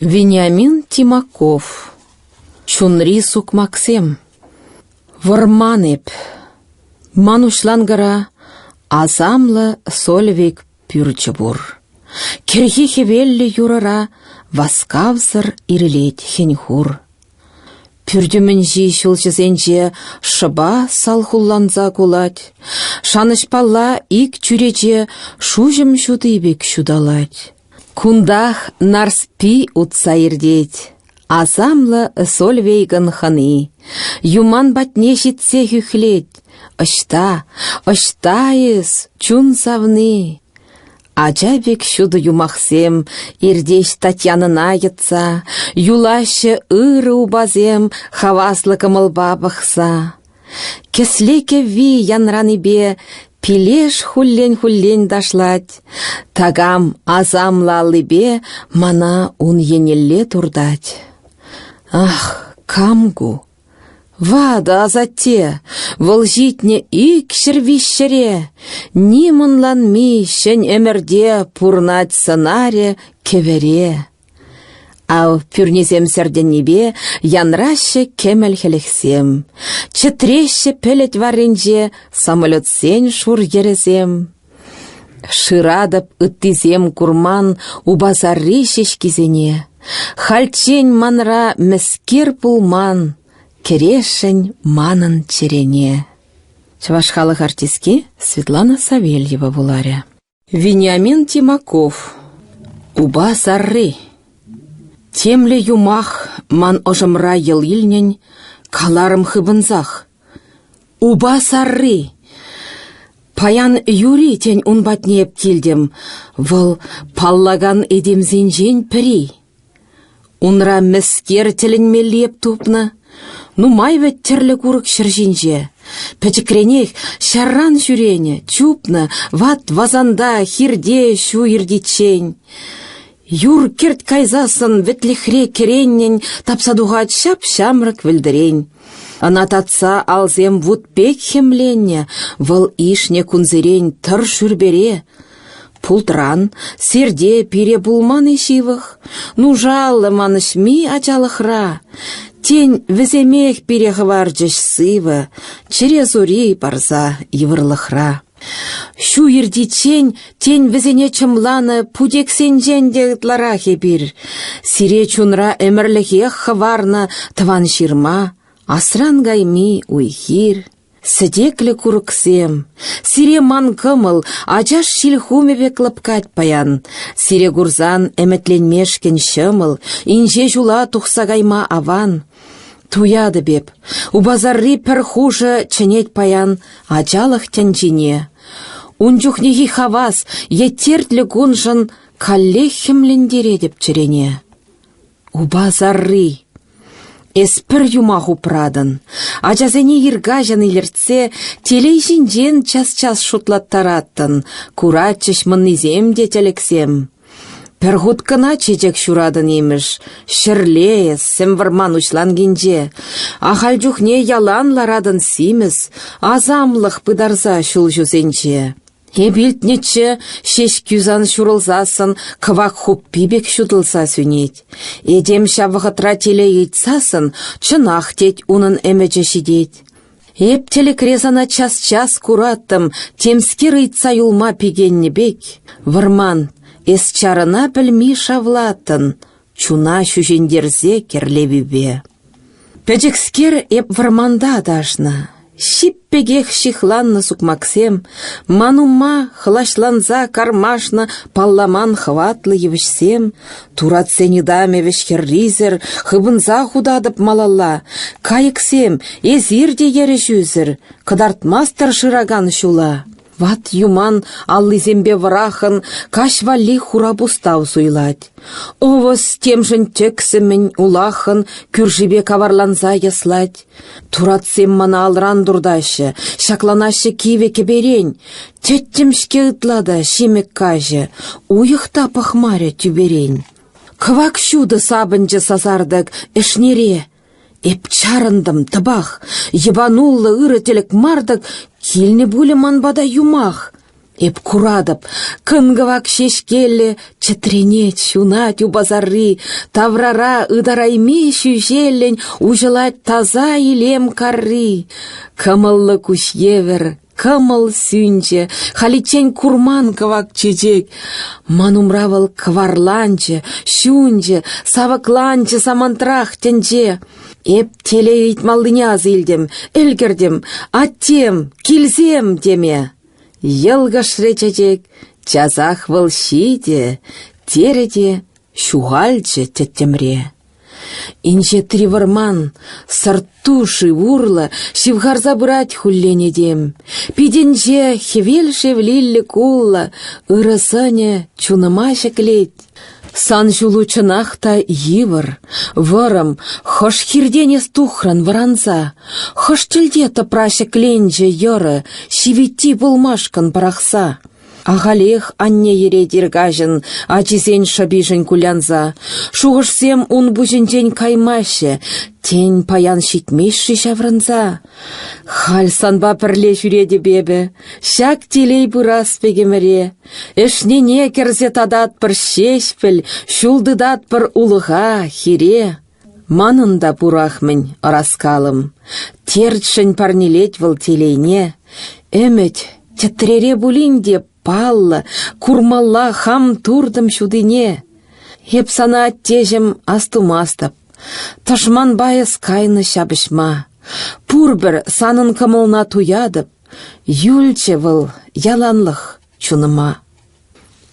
Вениамин Тимаков Чунри сукмаксем Вӑрман эп. Ман уҫланкӑра асамлӑ Сольвейг пӳрчӗ пур. Кӗрхи хӗвеллӗ юрӑра васкавсӑр ирӗлет хӗн-хур. Пӳртӗмӗнчи ҫулҫӑсенче шӑпа салхулланса кулать, шанӑҫпалла ик чӳрече шуҫӑм ҫути пек ҫуталать. Кунтах Нарспи утса иртет, асамлӑ Сольвейгӑн хӑни. Юман патне ҫитсе хӳхлет: «Ӑҫта, ӑҫта эс, чун савни?» Ача пек ҫутӑ юмахсем иртеҫ Татьянӑна йӑтса, юлаҫҫӗ ырӑ упасем хаваслӑ кӑмӑлпа пӑхса. Кӗсле кӗвви янранипе пилеш хуллен-хуллен ташлать, такам асамлӑ аллипе мана ун еннелле туртать. Ах, кам ку? Ватӑ асатте, вӑл ҫитнӗ икҫӗр виҫҫӗре, ним ӑнланми ҫӗн ӗмӗрте пурнать сӑнарӗ кӗвӗре. Ав пӳрнесем сӗртӗннипе янраҫҫӗ кӗмӗл хӗлӗхсем, чӗтреҫҫӗ пӗлӗт варринче самолетсен шур йӗрӗсем. Шыратӑп ыттисем курман упасарри ҫеҫкисене. Хальччен манра мӗскер пулман, кӗрешӗн манӑн чӗрене. Чӑваш халӑх артистки Светлана Савельева вуларӗ. Вениамин Тимаков Упа сарри Темле юмах ман ӑшӑмра йӑл илнӗн каларӑм хыпӑнсах. Упа сарри! Паян юри, тен, ун патне эп килтӗм. Вӑл паллакан этемсенчен пӗри. Унра мӗскер тӗлӗнмелли эп тупнӑ? Нумай вӗт тӗрлӗ курӑк ҫӗр ҫинче. Пӗчӗкренех ҫарран ҫӳренӗ, чупнӑ, ват васанта, хирте ҫу иртиччен. Юр кӗрт кайсассӑн вӗтлӗхре кӗреннӗн тапса тухать ҫап-ҫамрӑк вӗлтӗрен. Ӑна татса алсем вут пек хӗмленнӗ, вӑл ишнӗ кунсерен тӑр шӳрпере. Пултран, серте пире пулман-и ҫывӑх, нушаллӑ манӑҫми ачалӑхра. Тен, вӗсемех пире хӑварчӗҫ сывӑ, чӗре сури парса йывӑрлӑхра. Ҫу иртиччен, тен, вӗсене чӑмланӑ путексенчен те ытларах эпир. Сире чунра ӗмӗрлӗхех хӑварнӑ тӑван ҫырма, асран кайми уй-хир, сӗтеклӗ курӑксем. Сире ман кӑмӑл ачаш ҫил хумӗ пек лӑпкать паян. Сире курсан ӗмӗтленмешкӗн ҫӑмӑл, инҫе ҫула тухса кайма аван. Туятӑп эп, упасарри пӗр хушӑ чӗнет паян ачалӑх тӗнчине. Ун чухнехи хавас е тертлӗ куншӑн каллех хӗмлентеретӗп чӗрене. Упасарри, эс пӗр юмах упратӑн, ачасене ир-каҫӑн илӗртсе телей ҫинчен час-час шутлаттараттӑн, куратчӗҫ мӑннисем те тӗлӗксем. Пӗр хут кӑна чечек ҫуратӑн имӗш, ҫӗрле эс сӗм вӑрман уҫланкинче. Ахаль чухне ялан ларатӑн симӗс, асамлӑх пытарса ҫулҫусенче. Эп илтнӗччӗ, ҫеҫкӳ сан ҫурӑлсассӑн кӑвак хуппи пек ҫутӑлса сӳнет. Этем ҫав вӑхӑтра телей ыйтсассӑн, чӑнах, тет, унӑн ӗмӗчӗ ҫитет. Эп тӗлӗкре сана час-час кураттӑм, темскер ыйтса юлма пикеннӗ пек. Вӑрман, эс чарӑна пӗлми шавлаттӑн, чуна ҫӳҫентерсе кӗрлевӳпе. Пӗчӗкскер эп вӑрманта аташнӑ. Ҫип пекех ҫыхланнӑ сукмаксем, ман умма хӑлаҫланса кармашнӑ палламан хӑватлӑ йывӑҫсем, туратсен ытамӗ вӗҫ-хӗррисӗр хыпӑнса хутатӑп малалла. Кайӑксем, эсир те ерӗҫӳсӗр, кӑтартмастӑр шыракан ҫула. Ват юман аллисемпе вӑрахӑн каҫ валли хура пустав суйлать. Ӑвӑс темшӗн тӗксӗмӗн, улахӑн кӳршипе каварланса яслать. Туратсем мана алран туртаҫҫӗ, ҫакланаҫҫӗ кивӗ кӗперен. Тӗттӗм-ҫке ытла та ҫимӗк каҫӗ, уйӑх та пӑхмарӗ тӳперен. Кӑвак ҫутӑ сапӑнчӗ сасартӑк ӗшнере. Эп чарӑнтӑм тӑпах, йӑпануллӑ ырӑ тӗлӗк мар-тӑк, килнӗ пулӗ ман пата юмах. Эп куратӑп, кӑн-кӑвак ҫеҫкеллӗ чӗтренет, ҫунать упасарри, таврара ытарайми ҫӳҫеллӗн уҫӑлать таса илем карри. Кӑмӑллӑ куҫ евӗр, кӑмӑл сӳнчӗ, халиччен курман кӑвак чечек. Ман умра вӑл кӑварланчӗ, ҫунчӗ, савӑкланчӗ самантрах тӗнче. Эп телей ыйтмаллине ас илтӗм, ӗлкӗртӗм, аттем, килсем теме. Йӑлкӑшрӗ чечек, часах вӑл ҫитӗ, терӗ те ҫухалчӗ тӗттӗмре. Инҫетри вӑрман, сӑрт-ту шыв урлӑ ҫывхарса пырать хуллен этем. Питӗнче хӗвел шевлиллӗ куллӑ, ырӑ сӑнӗ чунӑма ҫӗклет. Сан ҫулу чӑнах та йывӑр, вӑрӑм, хӑш хиртен эс тухрӑн вӑранса, хӑш тӗлте тӑпра ҫӗкленчӗ йӑрӑ, ҫивитти пулмашкӑн пӑрахса. Ахалех анне йӗрет ир-каҫӑн ачисен шӑпишӗн кулянса. Шухӑшсем ун пуҫӗнчен каймаҫҫӗ, тен, паян ҫитмест-ши ҫаврӑнса? Халь санпа пӗрле ҫӳретӗп эпӗ, ҫак телей пырас пек ӗмӗре. Ӗшнене кӗрсе тататпӑр ҫеҫпӗл, ҫул тытатпӑр улӑха, хире. Манӑн та пурах-мӗн ӑраскалӑм, тертшӗн парнелет вӑл телейне. Ӗмӗт, тӗтрере пулин те паллӑ, курмалла хам туртӑм ҫутине. Эп сана, аттеҫӗм, астумастӑп, тӑшманпа эс кайнӑ ҫапӑҫма. Пурпӗр санӑн кӑмӑлна туятӑп, юлчӗ вӑл яланлӑх чунӑма.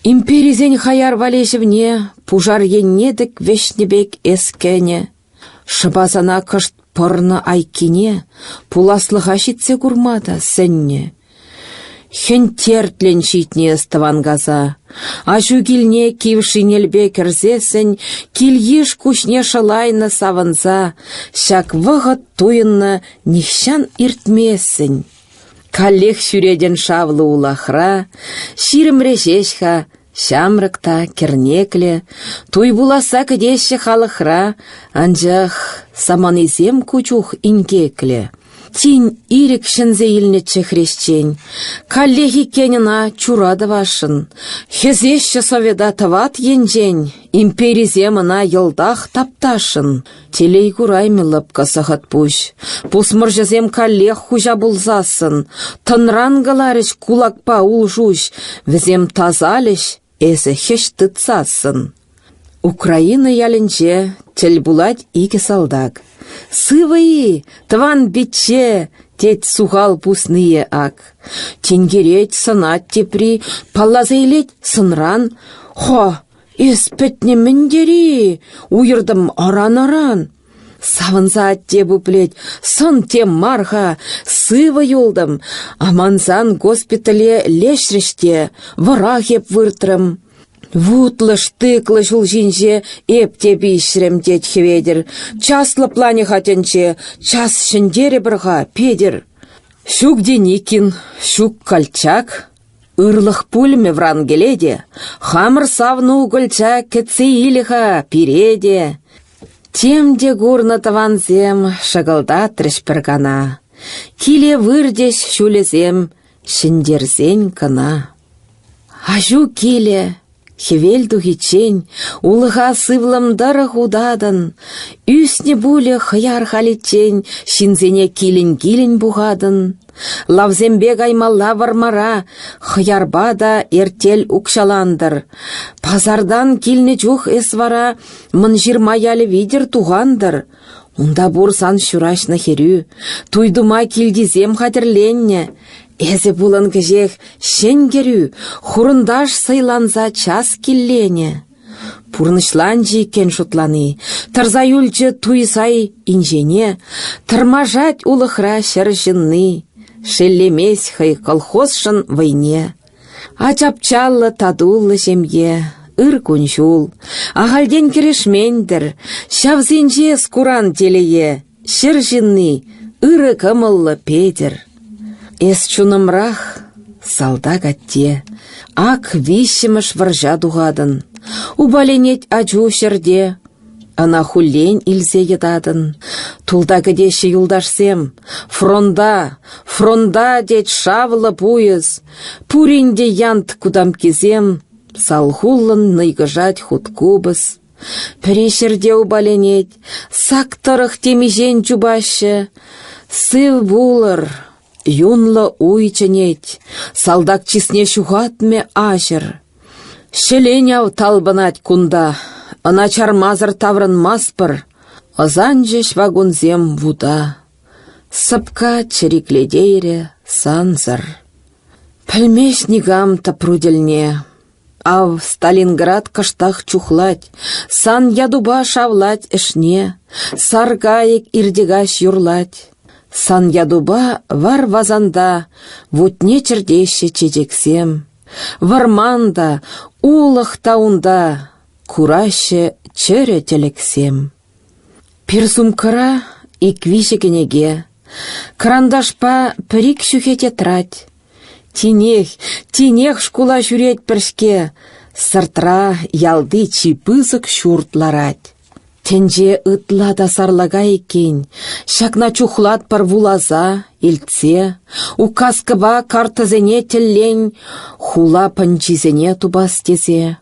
Империсен хаяр валеҫӗвне пушар енне тӗк вӗҫнӗ пек эс кӗнӗ. Шӑпа сана кӑшт пӑрнӑ айккине пуласлӑха ҫитсе курма та сӗннӗ. Хӗн тертлӗн ҫитнӗ эс тӑванкаса. Аҫу килне кив шинельпе кӗрсессӗн кил-йыш куҫне шӑлайнӑ савӑнса ҫак вӑхӑт туйӑннӑ нихҫан иртмессӗн. Каллех ҫӳретӗн шавлӑ улахра, ҫирӗмре ҫеҫ-ха, ҫамрӑк та кӗрнеклӗ, туй пуласса кӗтеҫҫӗ халӑхра, анчах саманисем ку чух инкеклӗ. Тин ирӗк ҫӗнсе илнӗччӗ хресчен, каллех иккен ӑна чура тӑвасшӑн. Хӗсеҫҫӗ совета тӑват енчен, империсем ӑна йӑлтах таптасшӑн. Телей кураймӗ лӑпкӑ сӑхӑт пуҫ. Пусмӑрҫӑсем каллех хуҫа пулсассӑн, тӑнран кӑларӗҫ кулакпа улшуҫ, вӗсем тасалӗҫ, эсӗ хӗҫ тытсассӑн. Украина ялӗнче тӗл пулать икӗ салтак. «Сывӑ-и, тӑван пичче!» тет сухал пуснийӗ ак. Тинкерет, сӑнать тепри, палласа илет сӑнран. «Хо, Эс пӗтнӗ мӗн тери! Уйӑртӑм аран-аран. Савӑнса атте пуплет, сӑн тем мар-ха, сывӑ юлтӑм. Амансан госпитале леҫрӗҫ те, вӑрах эп выртрӑм. Вутлӑ штыклӑ ҫул ҫинче эп те пиҫрӗм, тет Хӗветӗр. Час лӑпланӗ-ха тӗнче, час ҫӗнтерӗпӗр-ха, Петӗр. Ҫук Деникин, ҫук Колчак, Ырлӑх пулмӗ Врангеле те, хамӑр савнӑ укӑлча кӗтсе илӗ-ха пире те. Тем те курнӑ тӑвансем шӑкӑлтатрӗҫ пӗр кана. Киле выртӗҫ ҫулӗсем ҫӗнтерсен кӑна. Аҫу килӗ, Хӗвел тухиччен улӑха сывлӑм тӑрӑх утатӑн, ӳснӗ пулӗ хӑяр халиччен ҫынсене килӗн-килӗн пухатӑн. Лавсемпе каймалла вӑрмара, хӑярпа та эртел укҫалантӑр. Пасартан килнӗ чух эс вара Мӑнҫырма ялӗ витӗр тухантӑр. Унта пур сан ҫураҫнӑ хӗрӳ, туй тума килтисем хатӗрленнӗ. Эсӗ пулӑн кӗҫех ҫӗн кӗрӳ, хурӑнташ сӑйланса час килленӗ. Пурнӑҫланчӗ иккен шутлани, тӑрса юлчӗ туй-сай инҫене, тӑрмашать улӑхра ҫӗр ҫынни, шеллемест хӑй колхозшӑн вӑйне. Ачапчаллӑ татуллӑ ҫемье, ыр кун-ҫул. Ахальтен кӗрешмен-тӗр, ҫавсенче скуран телее, ҫӗр ҫынни, ырӑ кӑмӑллӑ Петӗр. Эс чунӑмрах, салтак атте, ак виҫҫӗмӗш вӑрҫа тухатӑн. Упаленет ачу ҫӗрте. Ӑна хуллен илсе йӑтатӑн. Тулта кӗтеҫҫӗ юлташсем. Фронта, фронта, тет шавлӑ пуйӑс. Пурин те янт кутамккисем. Салхуллӑн нӑйкӑшать хуткупӑс. Пӗри ҫӗрте упаленет, сак тӑрӑх темиҫен чупаҫҫӗ. Сыв пулӑр, юнлӑ уй чӗнет, салтак чысне ҫухатмӗ аҫӑр. Ҫӗлен ав талпӑнать кунта, ӑна чармасӑр таврӑнмастпӑр. Ӑсанчӗҫ вакунсем вута. Сӑпка чӗриклетейрӗ сансӑр. Пӗлмест никам тӑпру тӗлне. Ав Сталинград кӑштах чухлать, сан ятупа шавлать ӗшне, сар кайӑк иртикаҫ юрлать. Сан ятупа вар васанта вутне чӗртеҫҫӗ чечексем. Вӑрман та, улӑх та унта, кураҫҫӗ чӗрӗ тӗлӗксем. Пир сумкӑра ик-виҫӗ кӗнеке, кӑранташпа пӗр-ик ҫӳхе тетрадь. Тинех, тинех шкула ҫӳретпӗр-ҫке, сӑртра ялти чи пысӑк ҫурт ларать. Тӗнче ытла та сарлака иккен, ҫакна чухлатпӑр вуласа, илтсе, указкӑпа картӑсене тӗллен хула пӑнчисене тупас тесе.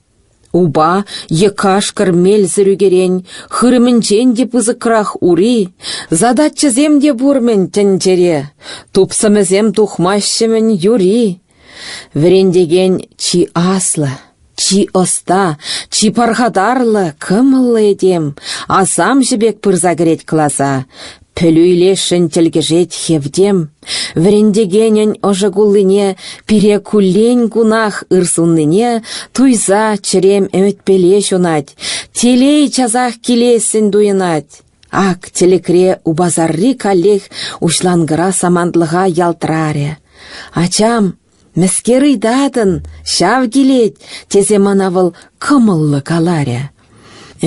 Упа е кашкӑр мелсӗр ӳкерен, хырӑмӗнчен те пысӑкрах ури, задачӑсем те пур-мӗн тӗнчере, тупсӑмӗсем тухмаҫҫӗ-мӗн юри. Вӗрентекен чи аслӑ, чи ӑста, чи пархатарлӑ, кӑмӑллӑ этем, асамҫӑ пек пырса кӗрет класа, пӗлӳ илесшӗн тӗлкӗшет хевтем. Вӗрентекенӗн ӑшӑ куллине пире куллен-кунах ыр суннине туйса чӗрем ӗмӗтпеле ҫунать, телей часах килессӗн туйӑнать. Ак тӗлӗкре Упасарри каллех уҫланкӑра самантлӑха ялтрарӗ. «Ачам, мӗскер ыйтатӑн, ҫав килет», тесе мана вӑл кӑмӑллӑ каларӗ.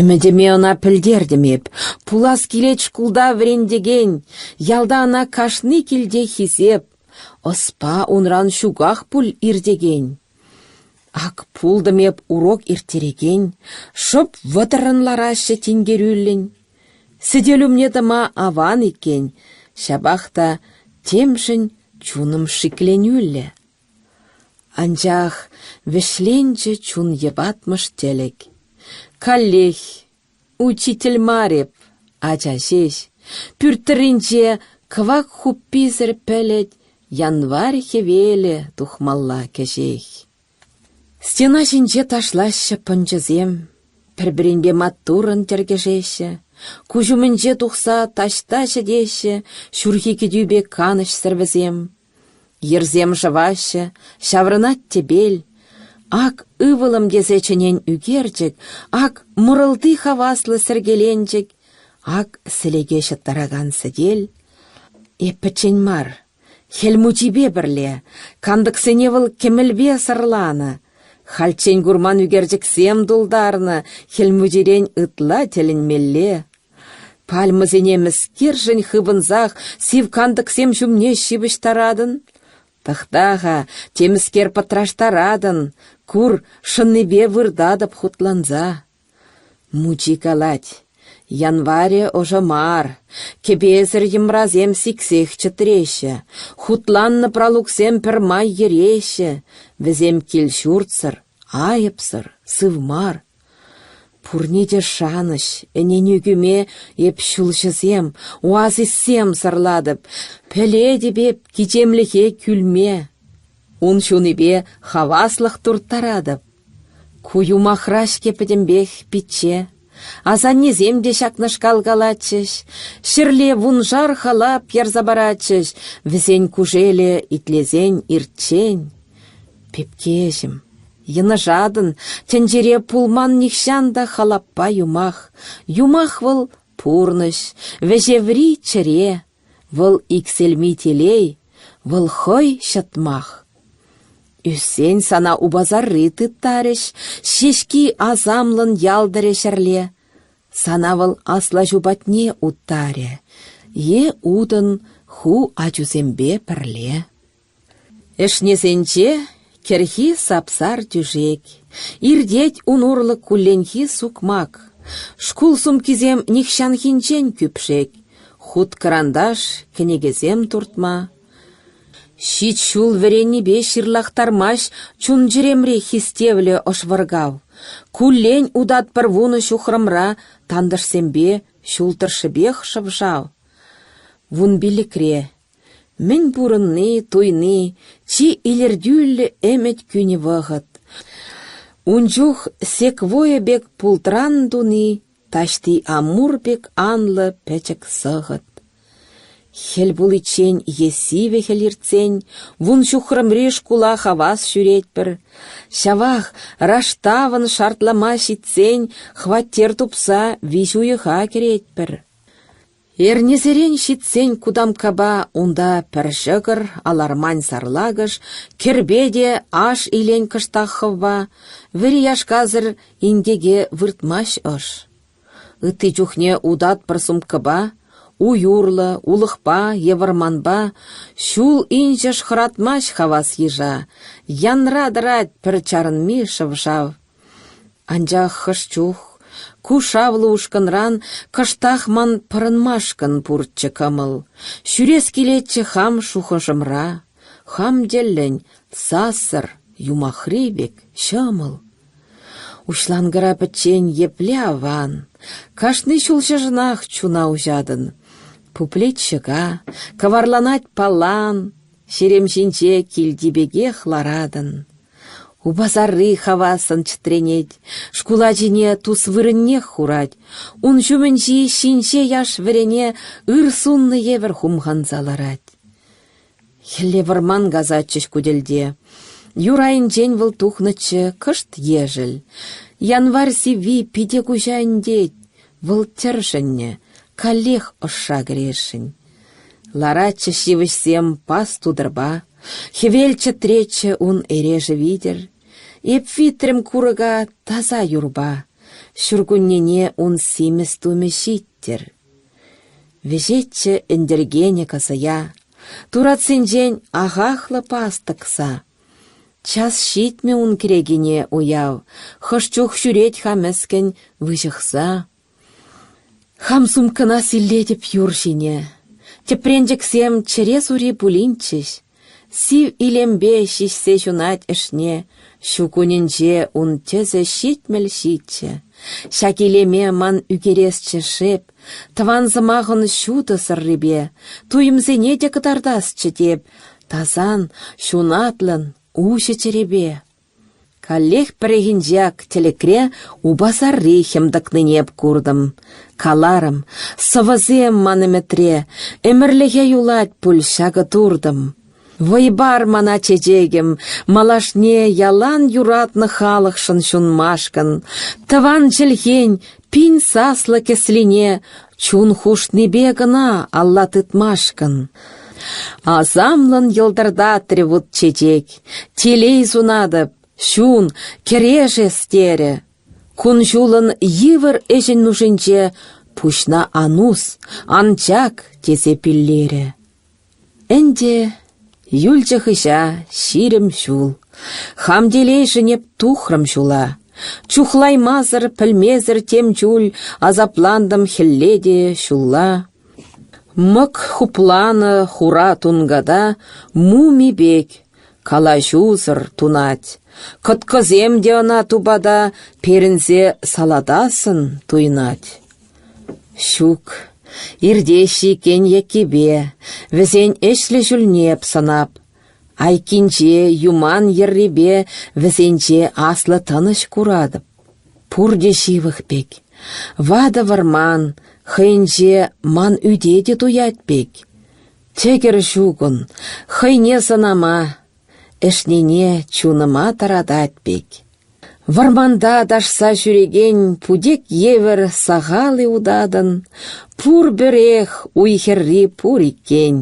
Ӗмӗтӗме ӑна пӗлтертӗм эп. Пулас килет шкулта вӗрентекен, ялта ӑна кашни килте хисеп, ӑспа унран ҫуках пуль иртекен. Ак пултӑм эп урок ирттерекен, шӑп вӑтӑррӑн лараҫҫӗ тинкерӳллӗн. Сӗтел умне тӑма аван иккен, ҫапах та темшӗн чунӑм шикленӳллӗ. Анчах вӗҫленчӗ чун йӑпатмӑш тӗлӗк. Каллех учитель мар эп, ача ҫеҫ. Пӳрт тӑрринче кӑвак хупписӗр пӗлӗт январь хӗвелӗ тухмалла кӗҫех. Стена ҫинче ташлаҫҫӗ пӑнчӑсем, пӗр-пӗринпе маттуррӑн тӗркӗшеҫҫӗ, куҫ умӗнче тухса таҫта ҫӗтеҫҫӗ ҫурхи кӗтӳ пек канӑҫсӑр вӗсем. Йӗрсем шӑваҫҫӗ, ҫаврӑнать тӗпел. Ак ывӑлӑм тесе чӗнен ӳкерчӗк, ак мӑрӑлти хаваслӑ сӗркеленчӗк, ак сӗлеке ҫӑттаракан сӗтел. Эп пӗччен мар, Хӗл Мучипе пӗрле кантӑксене вӑл кӗмӗлпе сӑрланӑ. Хальччен курман ӳкерчӗксем тултарнӑ Хӗл Мучирен ытла тӗлӗнмелле. Пальмӑсене мӗскершӗн хыпӑнсах сив кантӑксем ҫумне ҫыпӑҫтаратӑн? Тӑхта-ха, темӗскер пӑтраштаратӑн, кур, шӑннипе выртатӑп хутланса. Мучи калать: январе ӑшӑ мар, кӗпесӗр йӑмрасем сиксех чӗтреҫҫӗ, хутланнӑ пралуксем пӗрмай йӗреҫҫӗ, вӗсем кил-ҫуртсӑр, айӑпсӑр, сыв мар. Пурне те шанӑҫ, ӗненӳ кӳме эп ҫулҫӑсем, оазиссем сӑрлатӑп, пӗлетӗп эп кичемлӗхе кӳлме. Ун ҫунипе хаваслӑх турттаратӑп. Ку юмахра-ҫке пӗтӗмпех пичче. Асаннесем те ҫакнашкал калатчӗҫ. Ҫӗрле вуншар халап ярса паратчӗҫ, вӗсен кушелӗ итлесен ирччен. Пепкеҫӗм, йӑнӑшатӑн, тӗнчере пулман нихҫан та халаппа юмах. Юмах вӑл — пурнӑҫ, вӗҫеври чӗре, вӑл иксӗлми телей, вӑл хӑй ҫӑтмах. Ӳссен сана упасарри тыттарӗҫ, ҫеҫки асамлӑн ялтӑрӗ ҫӗрле. Сана вӑл аслаҫу патне уттарӗ е утӑн ху ачусемпе пӗрле. Ӗшнесенче кӗрхи сап-сар тӳшек, иртет ун урлӑ кулленхи сукмак. Шкул сумкисем нихҫанхинчен кӳпшек, хут-кӑранташ, кӗнекесем туртма. Ҫич ҫул вӗреннипе ҫырлахтармасть чун-чӗремре хистевлӗ ӑш вӑркав. Куллен утатпӑр 10 ҫухрӑмра тантӑшсемпе ҫул тӑршшӗпех шӑв-шав. 15-ре. Мӗн пурӑнни, туйни, чи илӗртӳллӗ ӗмӗт кӳнӗ вӑхӑт. Ун чух секвойя пек пултран туни таҫти Амур пек анлӑ пӗчӗк сӑхӑт. Хӗл пуличчен е сивӗ хӗл иртсен 10 ҫухрӑмри шкула хавас ҫӳретпӗр. Ҫавах раштавӑн шартлама ҫитсен хваттер тупса виҫ уйӑха кӗретпӗр. Эрнесерен ҫитсен кутамккапа унта пӗр ҫӑкӑр, алармань сарлакӑш, кӗрпе те аш илен кӑштах хӑвва, вӗри яшкасӑр инкеке выртмасть ӑш. Ытти чухне утатпӑр сумкӑпа, уй урлӑ, улӑхпа е вӑрманпа, ҫул инҫӗш хӑратмасть хавас йыша, янра тӑрать пӗр чарӑнми шӑв-шав. Анчах хӑш чух ку шавлӑ ушкӑнран кӑштах ман пӑрӑнмашкӑн пурччӗ кӑмӑл. Ҫӳрес килетчӗ хам шухӑшӑмра, хам тӗллӗн, сассӑр, юмахри пек ҫӑмӑл. Уҫланкӑра пӗччен епле аван, кашни ҫулҫӑшӑнах чуна уҫатӑн. Пуплет ҫӑка, кӑварланать палан, ҫерем ҫинче килти пекех ларатӑн. Упасарри хавассӑн чӗтренет, шкул ачине тус вырӑннех хурать, ун ҫумӗнчи ҫинҫе яш вӗрене ыр суннӑ евӗр хумханса ларать. Хӗлле вӑрман касатчӗҫ ку тӗлте. Юр айӗнчен вӑл тухнӑччӗ кӑшт ешӗл. Январь сивви пите куҫа ӗнтет, вӑл тӗршӗннӗ, каллех ӑшша кӗресшӗн. Ларатчӗҫ йывӑҫсем пас тутӑрпа, хӗвел чӗтретчӗ ун эрешӗ витӗр. Эп витрӗм курӑка таса юрпа, ҫуркуннене ун симӗс тумӗ ҫиттӗр. Вӗҫетчӗ ӗнтӗркенӗ кӑсӑя, туратсенчен ахахлӑ пас тӑкса. Час ҫитмӗ ун кӗрекине уяв, хӑш чух ҫӳрет-ха мӗскӗн выҫӑхса. Хам сумкӑна силлетӗп юр ҫине. Тӗпренчӗксем чӗре сури пулинччӗҫ. Сив илемпе ҫиҫсе ҫунать ӗшне, ҫу кунӗнче ун тӗсӗ 77. Ҫак илеме ман ӳкересчӗ шеп, тӑван сӑмахӑн ҫутӑ сӑррипе, туйӑмсене те кӑтартасчӗ теп, тасан, ҫунатлӑн, уҫӑ чӗрепе. Каллех пӗррехинче ак тӗлӗкре упа сарри хӗм тӑкнине эп куртӑм. Каларӑм, сӑвӑсем ман ӗмӗтре, ӗмӗрлӗхе юлать пуль ҫакӑ туртӑм. Вӑй пар мана, чечекӗм, малашне ялан юратнӑ халӑхшӑн ҫунмашкӑн, тӑван чӗлхен пин саслӑ кӗслине чун хушнипе кӑна алла тытмашкӑн. Асамлӑн йӑлтӑртатрӗ вут чечек, телей сунатӑп, ҫун, кӗрешес терӗ. Кун-ҫулӑн йывӑр ӗҫӗн нушинче пуҫна ан ус, ан чак тесе пиллерӗ. Ӗнтӗ юлчӗ хыҫа 20 ҫул. Хам телейшӗн эп тухрӑм ҫула. Чухлаймасӑр, пӗлмесӗр тем чуль асаплантӑм хӗлле те ҫулла. Мӑк хупланӑ хура тунката муми пек калаҫусӑр тунать. Кӑткӑсем те ӑна тупата перӗнсе салатассӑн туйӑнать. Ҫук, иртеҫҫӗ иккен еккипе, вӗсен ӗҫлӗ ҫулне эп сӑнап. Айккинче, юман йӗррипе вӗсенче аслӑ тӑнӑҫ куратӑп. Пурте ҫывӑх пек. Ватӑ вӑрман хӑйӗнче ман ӳте те туять пек. Тӗкӗр ҫукӑн, хӑйне сӑнама, ӗшнене чунӑма тӑратать пек. Вӑрманта аташса ҫӳрекен путек евӗр сахал-и утатӑн, пур пӗрех уй хӗрри пур иккен,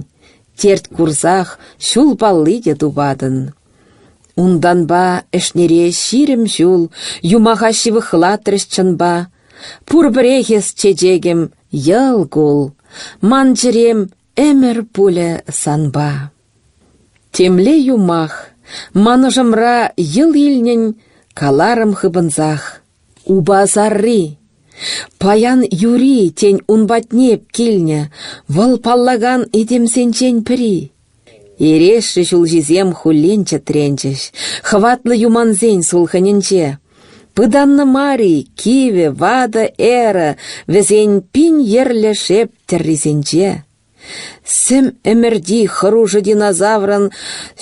терт курсах ҫул палли те тупатӑн. Унтанпа ӗшнере 20 ҫул юмаха ҫывӑхлатрӗҫ чӑнпа. Пурпӗрех эс, чечекӗм, йӑл кул, ман чӗрем ӗмӗр пулӗ санпа. Темле юмах, ман ӑшӑмра йӑл илнӗн каларӑм хыпӑнсах: «Упа сарри!» Паян юри, тен, ун патне эп килнӗ, вӑл паллакан этемсенчен пӗри. Эрешлӗ ҫулҫисем хуллен чӗтренчӗҫ, хӑватлӑ юмансен сулхӑнӗнче. Пытаннӑ мар-и кивӗ, ватӑ эра вӗсен пин йӗрлӗ шеп тӗррисенче. Сӗм ӗмӗрти хӑрушӑ динозаврӑн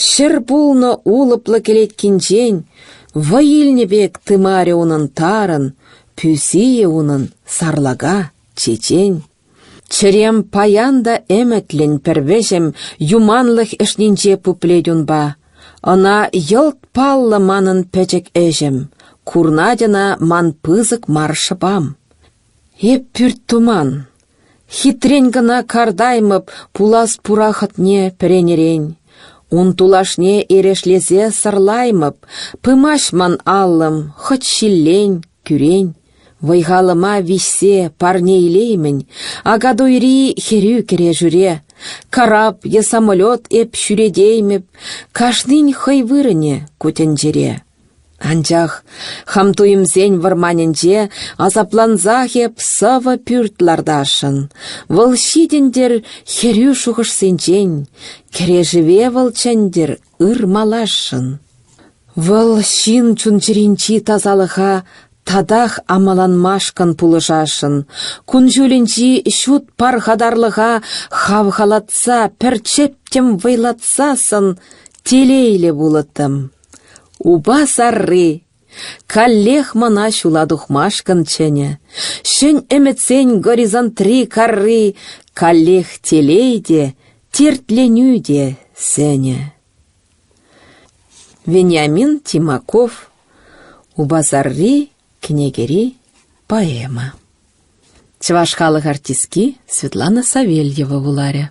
ҫӗр пулнӑ улӑплӑ кӗлеткинчен вӑй илнӗ пек тымарӗ унӑн тарӑн, пӳ-сийӗ унӑн сарлака, чечен. Чӗрем паян та ӗмӗтлӗн пӗр вӗҫӗм юманлӑх ӗшнинче пуплет унпа. Ӑна йӑлт паллӑ манӑн пӗчӗк ӗҫӗм, курнать ӑна ман пысӑк мар шӑпам. Эп пӳрт туман, хитрен кӑна картаймӑп пулас пура хӑтне пӗренерен. Ун тулашне эрешлесе сӑрлаймӑп, пымасть ман аллӑм, хӑть ҫиллен, кӳрен. Вӑй-халӑма виҫсе парне илеймӗн, Акатуйри хӗрӳ кӗрешӳре. Карап е самолет эп ҫӳретеймӗп, кашнин хӑй вырӑнӗ ку тӗнчере. Анчах хам туйӑмсен вӑрманӗнче асаплансах эп сӑвӑ пӳрт лартасшӑн. Вӑл ҫитӗнтӗр хӗрӳ шухӑшсенчен, кӗрешӗве вӑл чӗнтӗр ырмаласшӑн. Вӑл ҫын чун-чӗринчи тасалӑха татах амаланмашкӑн пулӑшасшӑн, кун-ҫулӗнчи ҫут пархатарлӑха хавхалатса пӗр чӗптӗм вӑйлатсассӑн телейлӗ пулӑттӑм. Упа сарри каллех мана ҫула тухмашкӑн чӗнӗ. Ҫӗн ӗмӗтсен горизонтри карри каллех телей те, тертленӳ те сӗнӗ. Вениамин Тимаков «Упасарри» кӗнекери поэма. Чӑваш халӑх артистки Светлана Савельева вуларӗ.